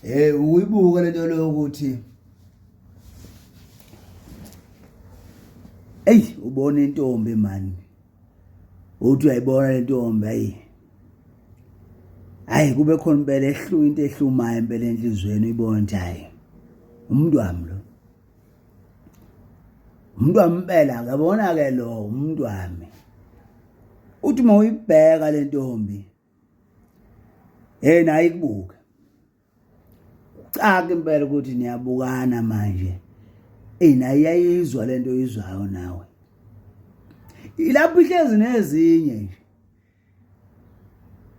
Ukuyibuka lento lokuthi Ey ubona intombi man. Uthi uyayibona le ntombi ayi. Hayi kube khona impela ehlu into ehlumayo impela enhlizweni uyibona nje hayi. Umuntu wami lo. Umuntu wami impela akabona ke lo umuntu wami. Uthi uma uyibheka le ntombi naye ikubuke. Caka impela ukuthi niyabukana manje. Ey naye iyayizwa lento oyizwayo nawe. Ilapho ihlezi nezinye nje.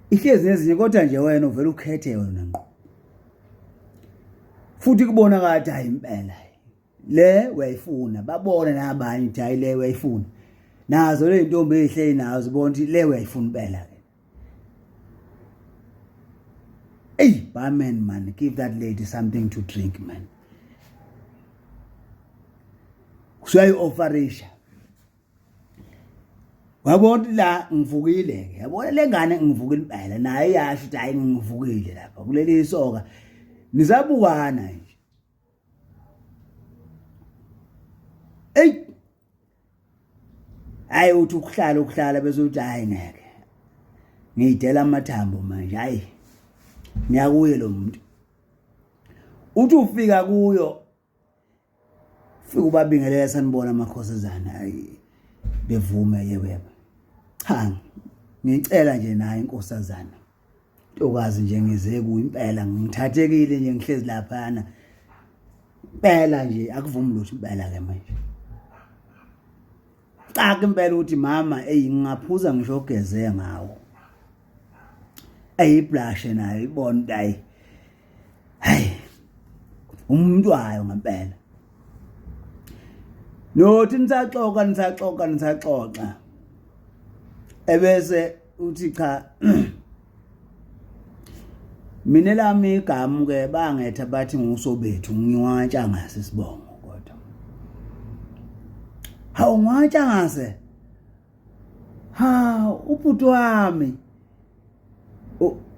Ihlezi nezinye kodwa nje wena uvela ukhethe yona ngqo. Futhi kubonakala ukuthi hayi impela le uyayifuna babone nabanye ukuthi hayi le uyayifuna. Nazo le ntombi ezihleli nazo zibona ukuthi le uyayifuna impela ke. Hey, barman man, give that lady something to drink man. Usuyayi-offerisha. Wabona la ngivukile ke. Yabona le ngane ngivukile impela naye iyasho ukuthi hayi ngivukile lapha kuleli isoka. Nisabukana nje. Ey Hayi uthi ukuhlala ukuhlala bese uthi hayi ngeke. Ngiyidela amathambo manje hayi. Ngiyakuye lo muntu. Uthi ufika kuyo fika ubabingelela sanibona amakhosazana hayi bevume yebo yebo. Cha ngicela nje naye inkosazana. Ntokazi nje ngize kuyo impela ngithathekile nje ngihlezi laphana. Impela nje akuvumi lutho impela ke manje. Caka impela ukuthi mama eyi ngingaphuza ngisho ogeze ngawo. Eyiblashe nayo ibona ukuthi hayi. Hayi. Umuntu wayo ngempela. Nothi nisaxoxa nisaxoxa nisaxoxa. Ebese uthi cha mina lami igama ke bangetha bathi ngusobethu ngiwatsha ngase isibongo kodwa hawu ngiwatsha ngase ha ubhuti wami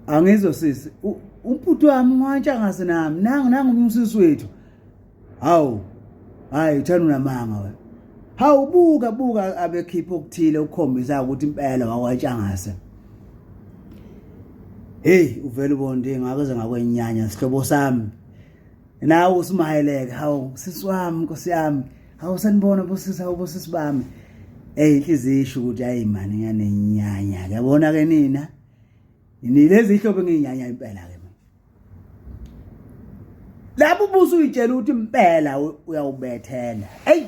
angizwe sisi ubhuti wami ngiwatsha ngase nami nangu nangu umsisi wethu hawu hayi uthanda unamanga wena hawu buka buka abekhipha okuthile ukukhombisa ukuthi impela wakwatshangase hey uvela ubonde ngakuze ngakwenyanya sihlobo sami nawe usimayeleke hawu sisi wami nkosi yami hawu sanibona bosisi hawu bosisi bami hey inhliziyo isho ukuthi hayi mani ngiyanenyanya yabona ke nina nilezi ihlobo engiyinyanya impela ke lapho ubusa uyitshela ukuthi impela uyawubethela hey.